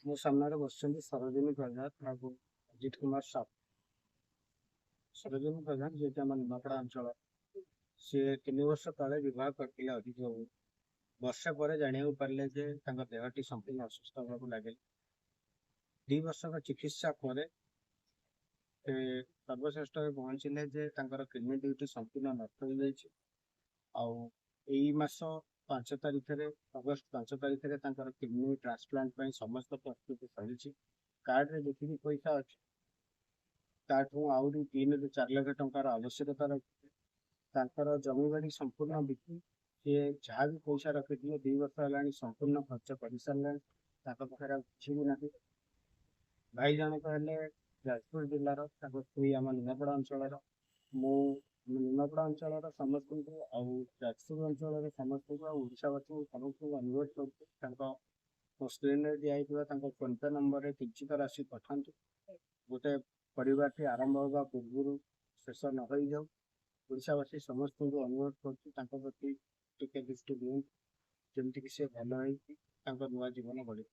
ମୋ ସାମ୍ନାରେ ବସିଛନ୍ତି ସରୋଜିନୀ ପ୍ରଧାନ ଆଉ ଅଜିତ କୁମାର ସାହୁ। ସରୋଜିନୀ ପ୍ରଧାନ ଯିଏକି ଆମ ନିମାପଡ଼ା ଅଞ୍ଚଳ, ସିଏ 3 ବର୍ଷ ତଳେ ବିବାହ କରିଥିଲେ ଅଜିତ ବାବୁ। ବର୍ଷେ ପରେ ଜାଣିବାକୁ ପାରିଲେ ଯେ ତାଙ୍କ ଦେହଟି ସମ୍ପୂର୍ଣ୍ଣ ଅସୁସ୍ଥ ହେବାକୁ ଲାଗିଲା। 2 ବର୍ଷର ଚିକିତ୍ସା ପରେ ସେ ସର୍ବଶ୍ରେଷ୍ଠରେ ପହଞ୍ଚିଲେ ଯେ ତାଙ୍କର କିଡନୀ ଦୁଇଟି ସମ୍ପୂର୍ଣ୍ଣ ନଷ୍ଟ ହୋଇଯାଇଛି। ଆଉ ଏଇ ମାସ 5 ତାରିଖରେ, ଅଗଷ୍ଟ 5 ତାରିଖରେ ତାଙ୍କର କିଡନୀ ଟ୍ରାନ୍ସପ୍ଲାଣ୍ଟ ପାଇଁ ସମସ୍ତ ପ୍ରସ୍ତୁତି ସରିଛି। କାର୍ଡରେ ଯେତିକି ପଇସା ଅଛି ତାଠୁ ଆହୁରି 3ରୁ 4 ଲକ୍ଷ ଟଙ୍କାର ଆବଶ୍ୟକତା ରହିଛି। ତାଙ୍କର ଜମିବାଡ଼ି ସମ୍ପୂର୍ଣ୍ଣ ବିକି ସିଏ ଯାହା ବି ପଇସା ରଖିଥିଲେ 2 ବର୍ଷ ହେଲାଣି ସମ୍ପୂର୍ଣ୍ଣ ଖର୍ଚ୍ଚ କରିସାରିଲେଣି। ତାଙ୍କ ପାଖରେ ଆଉ କିଛି ବି ନାହିଁ। ଭାଇ ଜଣକ ହେଲେ ଯାଜପୁର ଜିଲ୍ଲାର, ତାଙ୍କ ସ୍ତ୍ରୀ ଆମ ନିମାପଡ଼ା ଅଞ୍ଚଳର। ମୁଁ ନିମାପଡ଼ା ଅଞ୍ଚଳର ସମସ୍ତଙ୍କୁ ଆଉ ଯାଜପୁର ଅଞ୍ଚଳର ସମସ୍ତଙ୍କୁ ଆଉ ଓଡ଼ିଶାବାସୀଙ୍କୁ ସମସ୍ତଙ୍କୁ ଅନୁରୋଧ କରୁଛି, ତାଙ୍କ ମୋ ସ୍କ୍ରିନରେ ଦିଆହେଇଥିବା ତାଙ୍କ ଫୋନ୍ ପେ ନମ୍ବରରେ କିଞ୍ଚିତ ରାଶି ପଠାନ୍ତୁ। ଗୋଟେ ପରିବାରଟି ଆରମ୍ଭ ହେବା ପୂର୍ବରୁ ଶେଷ ନ ହୋଇଯାଉ। ଓଡ଼ିଶାବାସୀ ସମସ୍ତଙ୍କୁ ଅନୁରୋଧ କରୁଛି, ତାଙ୍କ ପ୍ରତି ଟିକେ ଦୃଷ୍ଟି ଦିଅନ୍ତୁ, ଯେମିତିକି ସେ ଭଲ ହେଇକି ତାଙ୍କ ନୂଆ ଜୀବନ ଗଢ଼ିବେ।